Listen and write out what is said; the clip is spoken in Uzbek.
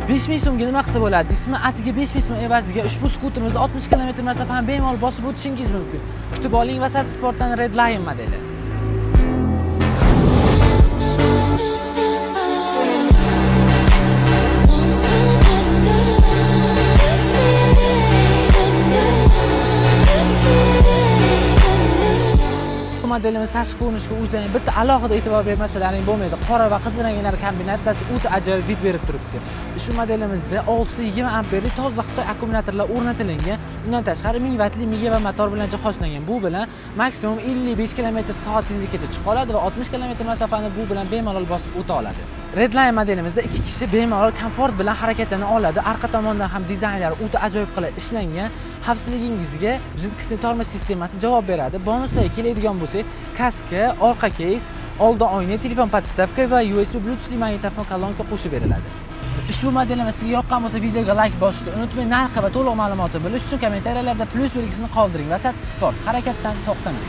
5000 so'mga nima qilsa bo'ladi deysizmi? Atigi 5000 so'm evaziga ushbu skuterimizni 60 km masofani bemalol bosib o'tishingiz mumkin. Kutib oling Vasat Sportdan Redline modeli. Bu modelimiz tashqi ko'rinishiga o'zining bitta alohida e'tibor bermasalaring bo'lmaydi. Qora va qizil ranglar kombinatsiyasi o'ta ajoyib vid berib turibdi. Shu modelimizda 620 amperli toza Xitoy akkumulyatorlar o'rnatilgan. Undan tashqari 1000 vattli Migeva motor bilan jihozlangan. Bu bilan maksimum 55 km/soat tezlikgacha chiqa oladi va 60 km masofani bu bilan bemalol bosib o'ta oladi. Redline modelimizda ikki kishi bemalol komfort bilan harakatlana oladi. Arqa tomondan ham dizaynlari o'ta ajoyib qilib ishlangan. Xavfsizligingizga жидкостный tormoz sistemasi javob beradi. Bonuslarga keladigan bo'lsak, kaska, orqa keys, oldi oyna, telefon podstavka va USB Bluetoothli magnitofon kolonka qo'shib beriladi. Ushbu modelimiz sizga yoqqan bo'lsa, videoga like bosishni unutmang. Narxi va to'liq ma'lumotni bilish uchun kommentariyalarda plyus belgisini qoldiring. Vasat Sport, harakatdan to'xtamang.